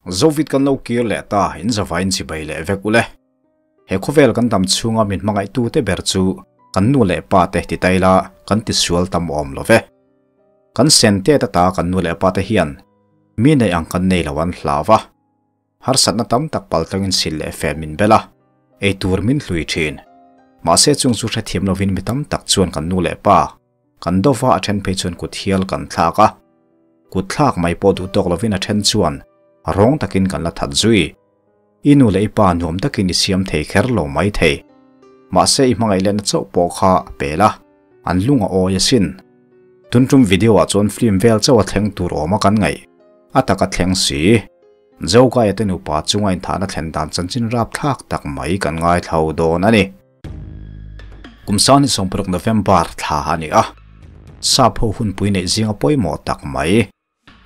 Zovit kan lo kir leh ta, in zavain chibai leh vek ule. He khawvel kan dam chhunga min hmangaihtu te ber chu kan nu leh pa te ti ta ila kan ti sual tam awm lo ve. Kan sen tet ata kan nu leh pa te hian mi nei ang kan nei lo an hlau va. Harsatna tam tak pal tlangin sil leh fen min bel a, ei tur min hlui thin. Mahse chung chu hrethiam lovin mi tam tak chuan kan nu leh pa kan do va a then phei chuan kut hial kan thlak a. Kut thlak mai pawh duh tawk lovin a then chuan rawng takin kan la that zui. I nu leh i pa nuam takin i siam thei kher lo mai thei. Mahse i hmangaih lehna chauh pawh kha pe la, an lung a awi asin. Tun tum video ah chuan film vel chauh a thleng tur awm a kan ngaih a tak a thleng si. Zogaia te nupa chunga inthahna thlen dan chanchin rapthlak tak mai kan ngaithlo dawn a ni. Kum sang ni 60 November thla a ni a, sap ho hunpui neih zinga pawimawh tak mai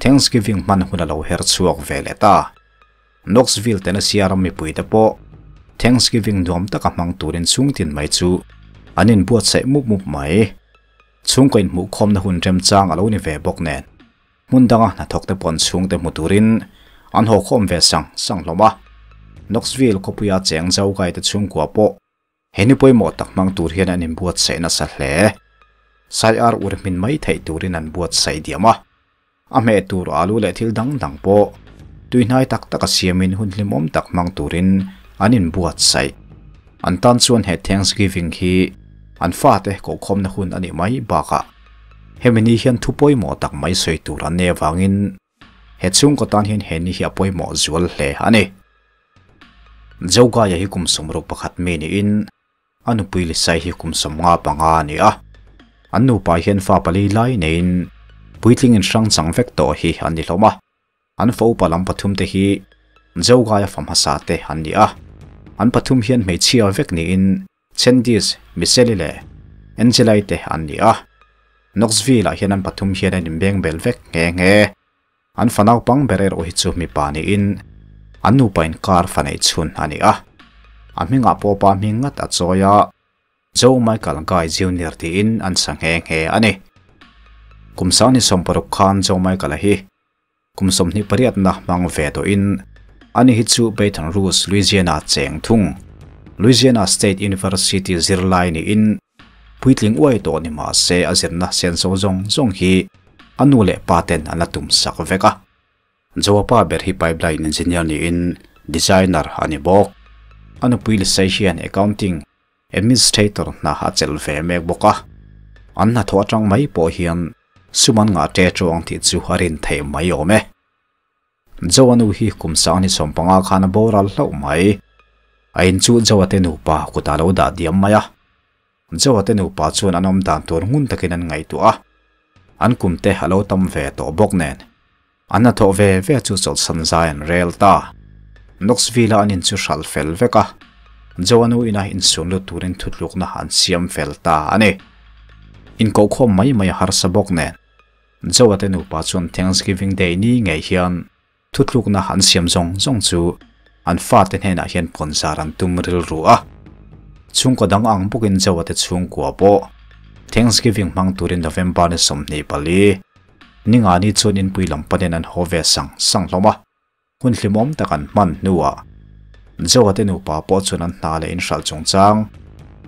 Thanksgiving hman hun a lo her chhuak ve leh ta. Knoxville Tennessee ram mipui te pawh Thanksgiving nuam taka hmang turin chhungtin mai chu an inbuatsaih mup mup mai. Chhungkaw inhmuhkhawmna hun remchang a lo ni ve bawk nen. Hmun danga hnathawk te pawn chhungte hmu turin an haw khawm ve sang sang hlawm a. Knoxville khawpuia cheng Zaukai te chhungkua pawh he ni pawimawh tak hmang tur hian an inbuatsaih nasa hle. Sai ar ur hmin mai theih turin an buatsaih diam a. A hmeh tur alu leh thil dang dang pawh tuihnai tak taka siamin hun hlimawm tak hmang turin an inbuatsaih. An tan chuan he Thanksgiving hi an fate kohkhawmna hun a nih mai bakah hemi ni hian thu pawimawh tak mai sawi tur an nei avangin he chhungkaw tan hian he ni hi a pawimawh zual hle a ni. Zogaia hi kum 61 mi niin a nupui Lisai hi kum 55 a ni a. An nupa hian fa pali lai neiin puitling in hrang chang vek tawh hi an ni hlawm a. An fa upa lam pathum te hi Zogaia fa hmasa te an ni a. An pathum hian hmeichhia vek niin Chandis, Michelle leh Angelai te an ni a. Knoxville ah hian an pathum hian an inbeng bel vek nghe nghe. An fa naupang ber erawh hi chu mipa niin an nupa inkar fa neih chhun a ni a. A hmingah pawh pa hming ngat a chawi a, Joe Michael Guy Junior tiin an sa nghe nghe a ni. Kum 2006 khan Joe Michael-a hi kum 28 na hmang ve tawhin ani hi chu Baton Rouge, Louisiana cheng thung. Louisiana State University zirlai niin puitling uai tawh ni mah se a zirna senso zawng zawng hi a nu leh pa ten an la tum sak vek a. Joa pa ber hi pipeline engineer niin designer a ni bawk. A nupui Lisai hian accounting administrator hna a chelh ve mek bawk a. An hnathawh atang mai pawh hian suman ngah te chuang tih chu a rin theih mai awm e. Joa nu hi kum 2005 khan a boral hlauh mai. A in chu Joa te nupa kutah lo dah diam mai a. Joa te nupa chuan an awm dan tur ngun takin an ngaihtuah a. An kum te a lo tam ve tawh bawk nen. An hnathawh ve ve chu chawlhsan zai an rel ta. Knoxville-a an in chu hral fel vek a. Joa nu ina insun lut turin thutlukna an siam fel ta a ni. Inkohkhawm mai mai a harsa bawk nen. Joa te nupa chuan Thanksgiving Day ni ngei hian thutlukna an siam zawng zawng chu an fate hnenah hian pawnzar an tum rilru a. Chhungkaw dang ang bawkin Joa te chhungkua pawh Thanksgiving hmang turin November ni 24 ninga ni chuan inpui lam panin an haw ve sang sang hlawm a. Hun hlimawm tak an hman hnuah Joa te nupa pawh chuan an hna leh inhralh chungchang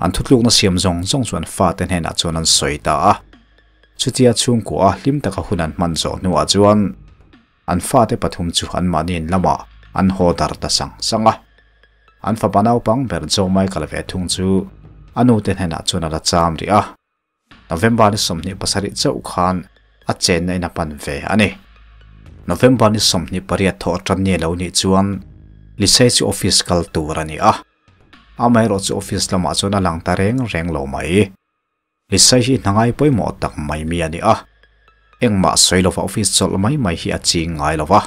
an thutlukna siam zawng zawng chu an fate hnenah chuan an sawi ta a. Chutia chhungkua a hlim taka hun an hman zawh hnuah chuan an fate pathum chu an mahni in lamah an haw dar ta sang sang a. An fapa naupang ber Joe Michael ve thung chu a nu te hnenah chuan a la cham rih a. November ni 27 chauh khan a chenna in a pan ve a ni. November ni 28 thawh tan ni lo ni chuan Lisai chu office kal tur a ni a. Amaherawh chu office lamah chuan a lang ta reng reng lo mai. Lisai hi hnangai pawimawh tak mai mi a ni a. Engmah sawi lova office chawlh mai mai hi a ching ngai lova.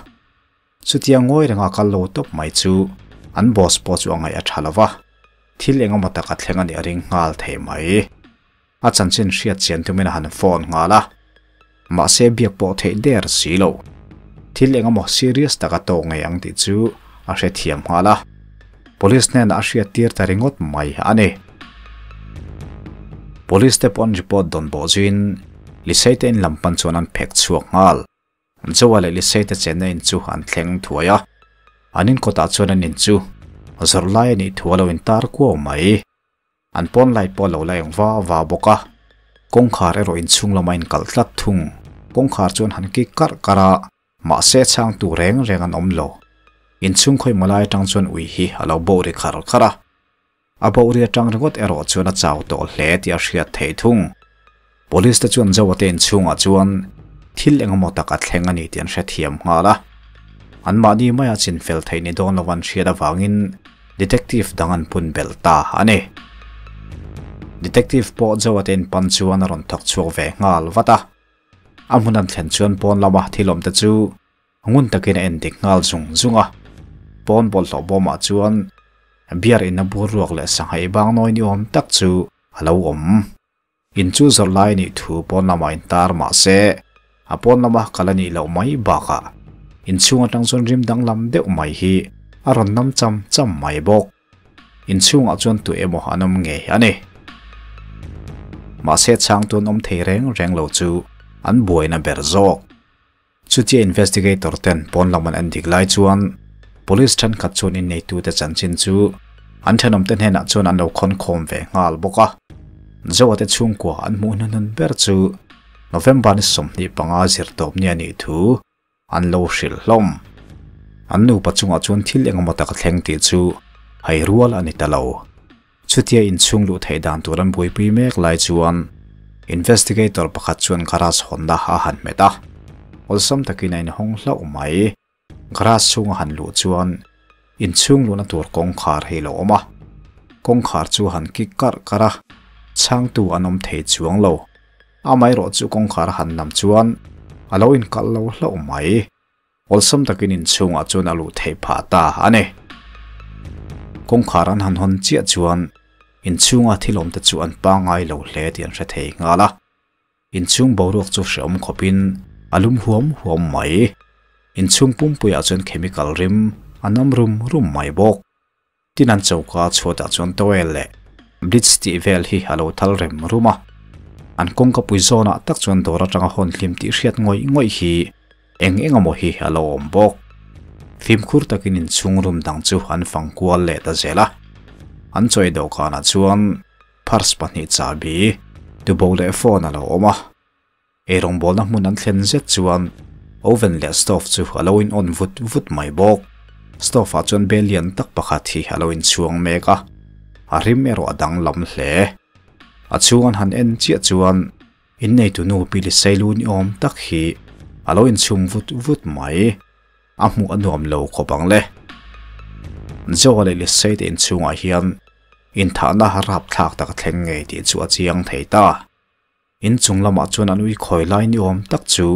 Chutia ngawi renga kal lo tawp mai chu an boss pawh chu a ngaih a tha lova. Thil engemaw tak a thleng a nih a ring nghal thei mai. A chanchin hriat chian tumin a han phone nghal a. Mahse biak pawh theih der si lo. Thil engemaw serious taka tawk ngei ang tih chu a hrethiam nghal a. Police hnenah a hriat tir ta ringawt mai a ni. Police te pawh an report dawn bawh zuiin Lisai te in lam pan chuan an phek chhuak nghal. Joa leh Lisai te chenna in chu an thleng thuai a. An in kawtah chuan an in chu zawrh lai a nih thu a lo intar kuau mai. An pawn light pawh a lo la eng va va bawk a, kawngkhar erawh inchhung lama inkalh tlat thung. Kawngkhar chuan han kik karh karh a, mahse chhang tu reng reng an awm lo. Inchhung khawi malai atang chuan ui hi a lo bo ri khar khar a. A bo ri atang ringawt erawh chuan a chau tawh hle tih a hriat theih thung. Police te chuan Zoa te inchhungah chuan thil engemaw tak a thleng a ni tih an hrethiam nghal a. Anmahni maia chinfel theih ni dawn lo an hriat avangin Detective dang an pun belh ta a ni. Detective pawh Zoa te inpan chuan a rawn thawk chhuak ve nghal vat a. A hmun an thlen chuan pawn lama thil awm te chu Ngun takin a en dik nghal zung zung a, pawn bawlhhlawh bawmah chuan beer in a bur ruak leh sangha bang nawi ni awm tak chu a lo awm. In chu zawrh lai a nih thu pawn lamah intar mah se, a pawn lama kal a nih loh mai bakah inchhung atang chuan rim danglam deuh mai hi a rawn nam cham cham mai bawk. Inchhungah chuan tu emaw an awm ngei a ni. Mahse chhangtu an awm thei reng reng lo chu an buaina ber zawk. Chutia investigator ten pawn lam an en dik lai chuan police thenkhat chuan inneitute chanchin chu an thenawmte hnenah chuan an lo khawn khawm ve nghal bawk a. Zoa te chhungkua an hmuh hnuhnun ber chu November ni 25 zirtawp ni a nih thu an lo hrilh hlawm. An nupa chungah chuan thil engemaw tak a thleng tih chu hai rual a ni ta lo. Chutia inchhung luh theih dan tur an buaipui mek lai chuan investigator pakhat chuan garage hawnna a han hmet a, awlsam takin a inhawng hlauh mai. Garage chhunga han luh chuan inchhung luhna tur kawngkhar hi a lo awm a, kawngkhar chu a han kik karh karh a, chhangtu an awm thei chuang lo. Amaherawh chu kawngkhar a han lam chuan a lo inkalh lo hlauh mai. Awlsam takin inchhungah chuan a luh theih phah ta a ni. Kawngkhar an han hawn chiah chuan inchhunga thil awmte chu an pangngai lo hle tih an hre thei nghal a. Inchhung boruak chu hrehawm khawpin a lum huam huam mai. Inchhung pumpuiah chuan chemical rim a nam rum rum mai bawk. Tin an choka chhuatah chuan towel leh bleach tih vel hi a lo thal rem rum a, an kawngka pui zawnah tak chuan dawr atanga hawn hlim tih hriat ngawih ngawih hi eng eng emaw hi a lo awm bawk. Fimkhur takin inchhung room dang chu an fang kual leh ta zel a, an chawi dawhkanah chuan purse pahnih chahbi, tubo leh phone a lo awm a. Eirawngbawlna hmun an thlen zet chuan oven leh stove chu a lo in on vut vut mai bawk. Stove ah chuan bel lian tak pakhat hi a lo inchhuang mek a, a rim erawh a danglam hle. A chhung an han en chiah chuan inneitu nu Pili Sailu ni awm tak hi a lo inchhum vut vut mai. A hmuh a nuam lo khawp ang le. Joa leh Lisei te inchhungah hian inthahna rapthlak tak a thleng ngei tih chu a chiang thei ta. In chung lamah chuan an ui khawi lai ni awm tak chu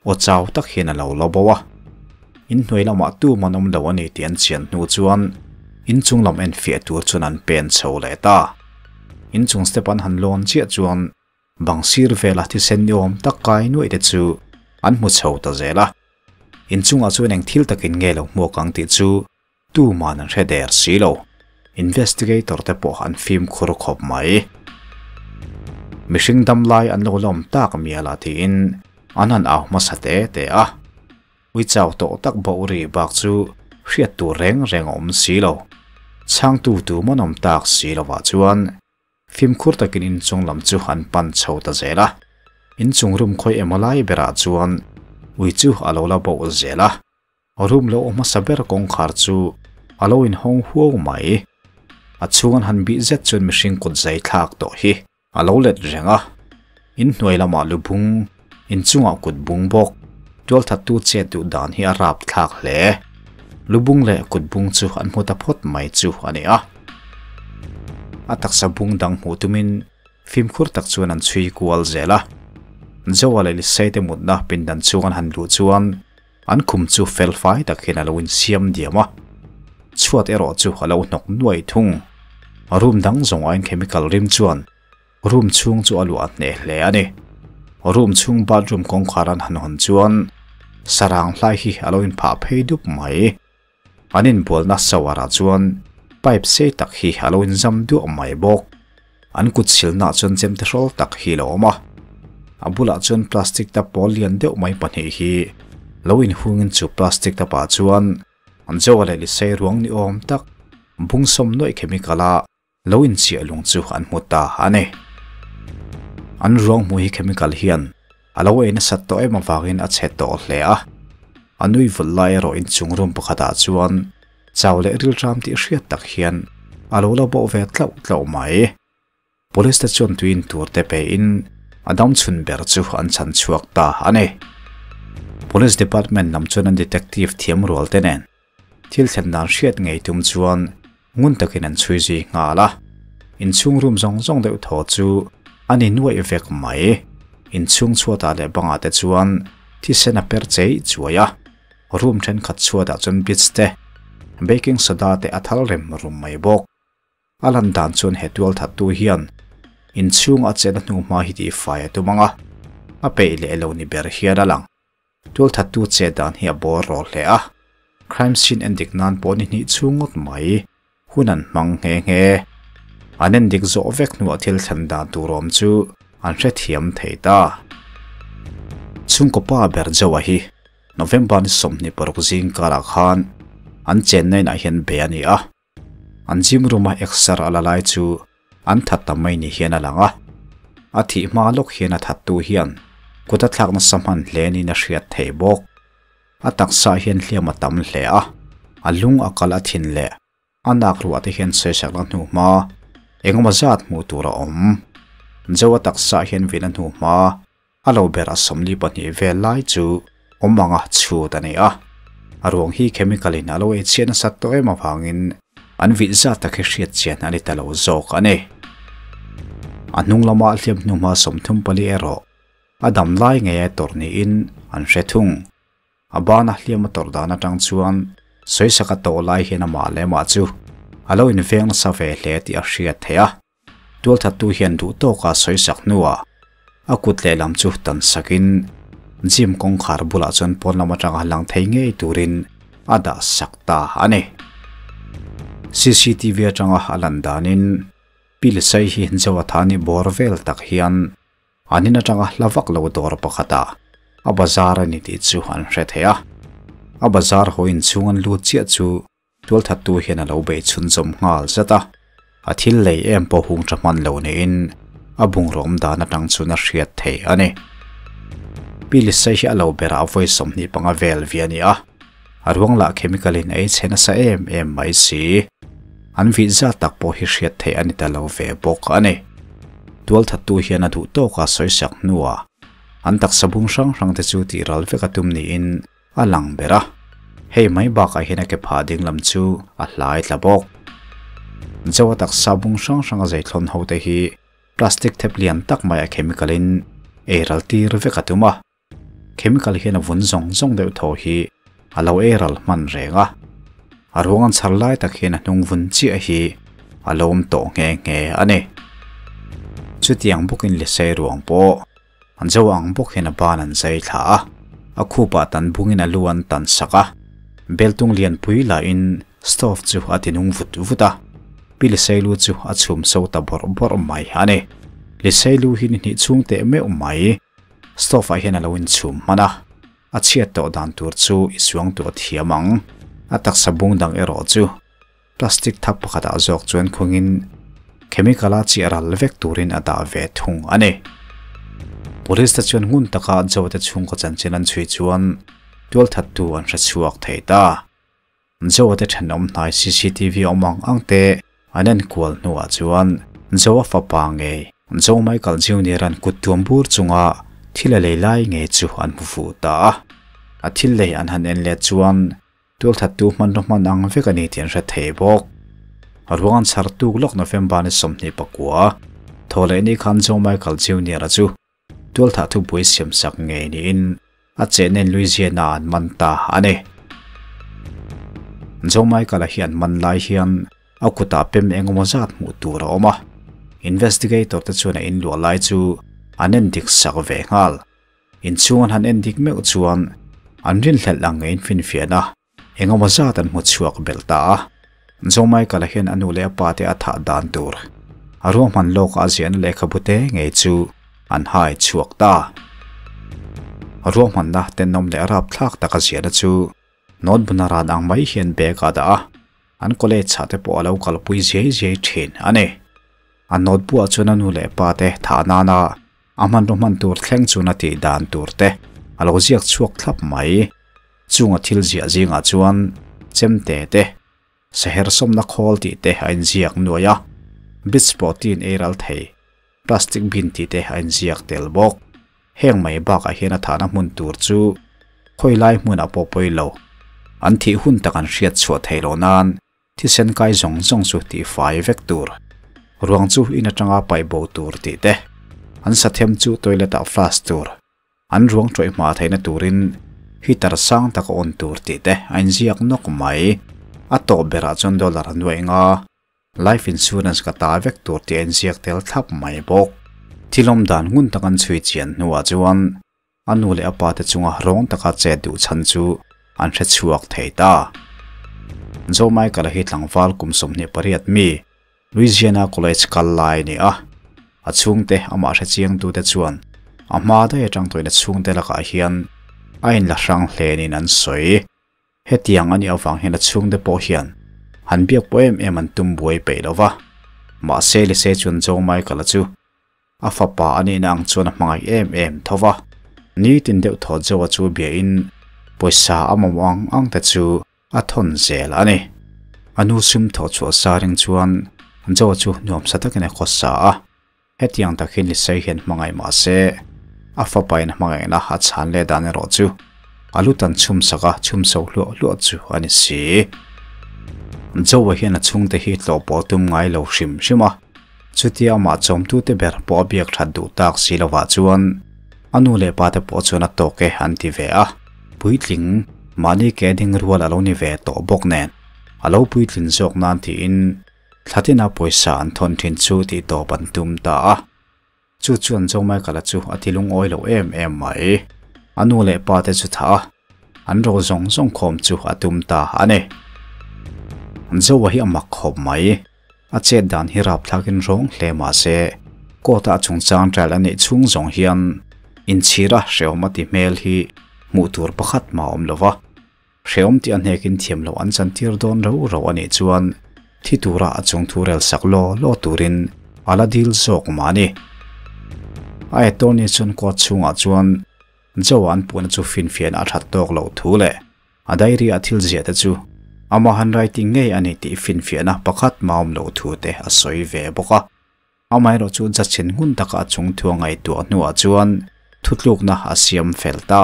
aw chau tak hian a lo lo bo a. In hnuai lamah tum an awm lo a ni tih an chian hnu chuan in chung lam en fiah tur chuan an pen chho leh ta. In chung step an han lawn chiah chuan bang sir vela thisen ni awm tak kai nuaih te chu an hmu chho ta zel a. In chungah chuan eng thil takin nge lo hmuak ang tih chu Tuman an hre der si lo. Investigator te pawh an fimkhur khawp mai. Mihring dam lai an lo lawm tak mial a tiin an han au hmasa te te a. Ui chau tawh tak boh ri bak chu hriat tur reng reng a awm si lo. Chhangtu tuman awm tak si lovah chuan Fimkhur takin inchung lam chu an pan chho ta zel a, inchung room khawi emaw lai berah chuan ui chu a lo la boh zel a, room lo awm hmasa ber kawngkhar chu a lo inhawng huau mai. A chhung an han bih zet chuan mihring kut zai thlak tawh hi a lo let reng a, inhnuai lamah lu bung, inchungah kut bung bawk, tualthattu chet duh dan hi a rap thlak hle. Lu bung leh kut bung chu an hmu ta phawt mai chu a ni a. A taksa bung dang hmuh tumin fimkhur tak chuan an chhui kual zel a. Joa leh Lisei te mutna pindan chhung an han luh chuan an khum chu fel fai tak hian a lo insiam diam a. Chhuat erawh chu a lo hnawk nuai thung. Room dang zawng aiin chemical rim chuan room chhung chu a luah hneh hle a ni. Room chhung bathroom kawngkhar an han hawn chuan sarang hlai hi a lo inphah phei dup mai. An inbualna shower ah chuan pipe sei tak hi a lo inzam duah mai bawk. An kut silnaah chuan chemte hrawl tak hi a lo awm a. A bulah chuan plastic tap pawl lian deuh mai pahnih hi lo inhungin chu plastic tap ah chuan. An Joe-a leh Lisei ruang ni awm tak bung sawm nuaih chemical a lo inchiah lung chu an hmu ta a ni. An ruang hmuh hi chemical hian a lo ei nasat tawh em avangin a chhe tawh hle a. A nui vawlh lai erawh inchung room pakhatah chuan chau leh rilram tih hriat tak hian a lo la bawh ve tlauh tlauh mai. Police te chuan tuin tur te pe in a dam chhun ber chu an chhan chhuak ta a ni. Police department lam chuan an detective thiam rual te nen thil thlen dan hriat ngei tum chuan ngun takin an chhui zui nghal a. Inchhung room zawng zawng deuh thaw chu a ni nuaih vek mai. Inchhung chhuatah leh bangah te chuan thisen a per chei chuai a. Room thenkhat chhuatah chuan bits te, baking soda te a thal rem rum mai bawk. A lan dan chuan he tual thattu hian inchhung a chelh a hnu hma hi tih fai a tum ang a, a peih leh lo ni ber hian a lang. Tual thattu chet dan hi a bawr rawh hle a, crime scene en dik nan pawh ni hnih chhung ngawt mai hun an hmang nghe nghe. An en dik zawh vek hnuah thil thlen dan tur awm chu an hrethiam thei ta. Chhungkaw pa ber Joe-a hi November ni 26 zing karah khan an chenna inah hian be a ni a. An gym room a exer a la lai chu an that ta mai ni hian a lang a. A thih hma lawk hian a thattu hian kut a thlak nasa hman hle niin a hriat thei bawk. A taksa hian hliam a tam hle a, a lung a kal a thin leh a nak ruah te hian sawisak la hnu hma engemaw zat hmuh tur a awm. Jo a taksa hian vin a hnu hma A lo ber a 42 vel lai chu awm anga chhut a ni a. A ruang hi chemical in a lo ei chhiat nasat tawh em avangin an vih zat tak hi hriat chian a ni ta lo zawk a ni. A hnung lama a hliam hnuhma 34 erawh a dam lai ngei a tawrh niin an hre thung. A bana hliam a tawrh dan atang chuan sawisak a tawh lai hian amah leh amah chu a lo inveng nasa ve hle tih a hriat theih a. Tualthattu hian duh tawka sawisak hnuah a kut lehlam chu tan sakin gym kawngkhar bulah chuan pawn lam atanga lang thei ngei turin a dah sak ta a ni. CCTV atanga a lan danin Pi Lisai hi Joathani bawr vel tak hian an in atanga hla vak lo dawr pakhatah a bazar a ni tih chu an hre thei a. A bazar haw inchhung an lut chiah chu Tualthattu hian a lo beih chhunzawm nghal zat a, a thil lei em pawh hung tha hman lo niin a bungraw awm dan atang chuan a hriat thei a ni. Pi Lisai hi a lo berah vawi 25 vel vi a ni a, a ruang lah chemical in a ei chhe nasa em em mai si. An vih zat tak pawh hi hriat theih a ni ta lo ve bawk a ni. Tualthattu hian a duh tawka sawisak hnuah an taksa bung hrang hrang te chu tih ral vek a tum niin A lang ber a, hei mai bakah hian a ke phah ding lam chu a hlai tla bawk. Zo a taksa bung hrang hrang a zeithlawn ho te hi plastic thep lian tak mai a chemical in ei ral tir vek a tum a. Chemical hian a vun zawng zawng deuh thaw hi a lo ei ral hman reng a. A ruang an chhar lai tak hian a hnung vun chiah hi a lo awm tawh nghe nghe a ni. Chutiang bawkin Lisei ruang pawh An zo ang bawk hian a ban an zai thla a, a khupah tan bungin a lu an tan sak a. Beltung lianpui lahin stove chu a ti nung vut vut a, Pi Liseilu chu a chhum so ta bawrh bawrh mai a ni. Liseilu hi ni hnih chhung teh meuh mai stove ah hian a lo inchhum hman a, a chhiat tawh dan tur chu i suang tuah thiam ang. A taksa bung dang erawh chu Plastic thak pakhatah zawk chuan khungin chemical a chiah ral vek turin a dah ve thung a ni. Police te chuan ngun taka Joe te chhungkaw chanchin an chhui chuan tualthattu an hre chhuak thei ta. Joe te thenawm hnai CCTV awm ang ang te an enkual hnuah chuan Joe-a fapa ngei Joe Michael Junior-a'n kut tuam bur chunga thil a lei lai ngei chu an hmu fuh ta a. A thil lei an han en let chuan Tualthattu hmanraw hman ang vek a ni tih an hre thei bawk. A ruang an chhar tuk lawk November ni 29, thaw leh ni khan Joe Michael Junior-a chu tualthah thupui siamsak ngei niin a chehnen Louisiana an man ta a ni. Joe Michael-a hi an man lai hian a kutah pem engemaw zat hmuh tur a awm a, investigator te chuan a inluah lai chu an endik sak ve nghal. Inchhung an han en dik meuh chuan an rinhlelh ang ngeiin finfiahna engemaw zat an hmu chhuak belh ta a. Joe Michael-a hian a nu leh a pa te a thah dan tur a ruahman lawkah a ziahna lehkhabu te ngei chu an hai chhuak ta. Ruahmanna tenawm leh rapthlak taka ziahna chu Note bu naran ang mai hian bag ah a dah a, an college ah te pawh a lo kalpui ziai ziai thin a ni. A note buah chuan a nu leh pa te thah nana a hmanraw hman tur thleng chuna tih dan tur te a lo ziak chhuak thlap mai. Chunga thil ziah zingah chuan chemte te, Seher sawmna khawl tih te a inziak nuai a, bits protein ei ral thei, plastic bin tih te a inziak tel bawk. Heng mai bakah hian a thahna hmun tur chu khawi lai hmunah pawh pawi lo. An thih hun tak an hriat chhuah theih loh nan thisen kai zawng zawng chu tihfai vek tur, ruang chu in atanga paih bo tur tih te, an sathem chu toilet ah flush tur. An ruang tawih hma theihna turin heater sang tak a on tur tih te a inziak nawk mai. A tawp berah chuan dollar a nuaih nga life insurance ka ta vek tur tih a inziak tel thlap mai bawk. Thil awm dan ngun tak an chhui chian hnuah chuan a nu leh a pa te chunga rawng taka chet duh chhan chu an hre chhuak thei ta. Joe Michael-a hi tlangval kum 28 mi Louisiana College kal lai a ni a, a chhungte amah hre chiangtute chuan a hma daih atang tawhin a chhungte lakah hian a inla hrang hle niin an sawi. Hetiang a nih avang hian a chhungte pawh hian han biak pawh em em an tum buai peih lo va, mahse Lise chuan Joe Michael-a chu a fapa a nihna ang chuan a hmangaih em em tho va, nitin deuh thaw Joe-a chu biain pawisa a mamawh ang ang te chu A thawn zel a ni. A nu sum thawh chhuah sa ring chuan Joe chu nuamsa takin a khawsa a. Hetiang tak hi Lisei hian hmangaih mah se, a fapain hmangaihna a chhan leh dan erawh chu a lu tan chhum sak a, chhum so hluah hluah chu a ni si. Joe-a hian a chhungte hi tlawh pawh tum ngai lo hrim hrim a, chutia amah chawmtute ber pawh a biak that duh tak si lovah chuan a nu leh pate pawh chuan a tawk e an ti ve a. Puitling, mahni ke ding rual a lo ni ve tawh bawk nen, a lo puitlin zawk nan tiin thlatina pawisa an thawn thin chu tih tawp an tum ta a. Chu chuan Joe Michael-a chu a ti lungawi lo em em mai. A nu leh pa te chu thah a, an ro zawng zawng khawm chu a tum ta a ni. Joe-a hi a mak khawp mai. A chet dan hi rapthlakin rawng hle mah se, court-ah chungchang trial a neih chhung zawng hian inchhira hrehawm a ti hmel hi hmuh tur pakhat mah a awm lo va. Hrehawm tih a hnekin thiam loh an chantir dawn rau rau a nih chuan thi tura a chung thu rel sak law law turin a la dil zawk mah a ni. A attorney chuan court chhungah chuan Joe-a an puhna chu finfiahna a that tawk loh thu leh A diary a thil ziah te chu ama handwriting ngei a ni tih finfiahna pakhat mah awm loh thu te a sawi ve bawk a. Amaherawh chu judge-in hmun taka a chung thu a ngaihtuah hnuah chuan thutlukna a siam fel ta.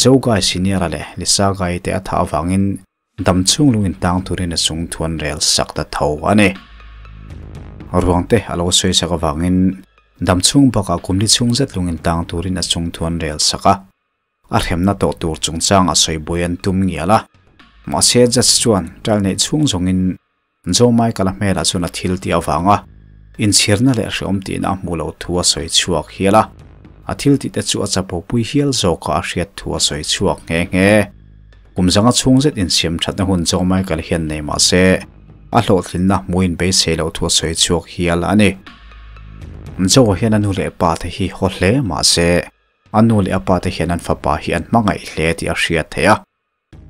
Joe Guy Senior-a leh Lisa Guy te a thah avangin dam chhung lung intang turin a chung thu an rel sak ta tho a ni. Ruang te a lo sawi sak avangin dam chhung bakah kum li chhung zet lung intang turin a chung thu an rel sak a. A hremna tawh tur chungchang a sawi buai an tum ngial a, mahse judge chuan trial neih chhung zawngin Joe Michael-a hmelah chuan a thil tih avanga inchhirna leh hreawm tihna a hmuh loh thu a sawi chhuak hial a, a thil tih te chu a chapopui hial zawka a hriat thu a sawi chhuak nghe nghe. Kum zanga chhung zet insiam thatna hun Joe Michael hian nei mahse a hlawhtlinna hmuhin beisei loh thu a sawi chhuak hial a ni. Joe-a hian a nu leh pa te hi haw hle mahse A nu leh a pa te hian an fapa hi an hmangaih hle tih a hriat theih a.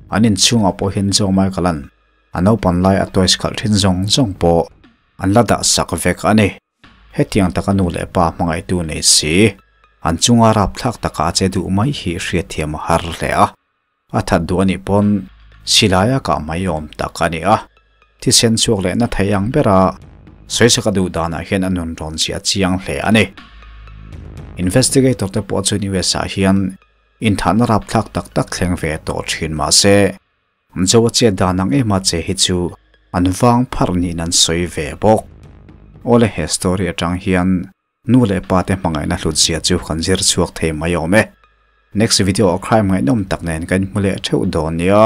An inchhungah pawh hian Joe Michael-a'n a naupan lai a toys khalh thin zawng zawng pawh an la dah sak vek a ni. Hetiang taka nu leh pa hmangaihtu nei si, an chunga rapthlak taka a che duh mai hi hriatthiam a har hle a. A that duh a nih pawn silaia kah mai awm tak a ni a. Thisen chhuak leh na thei ang bera sawisaka duh danah hian a nun rawn ziah chiang hle a ni. Investigator te pawh chuan US ah hian inthahna rapthlak tak tak thleng ve tawh thin mah se, Joe a chet dan ang ema che hi chu an vang pharh niin an sawi ve bawk. Awle he story atang hian Nu leh pa te hmangaihna hlut zia chu kan zir chhuak thei mai awm e. Next video ah crime ngaihnawm tak nen kan hmu leh theuh dawn nia.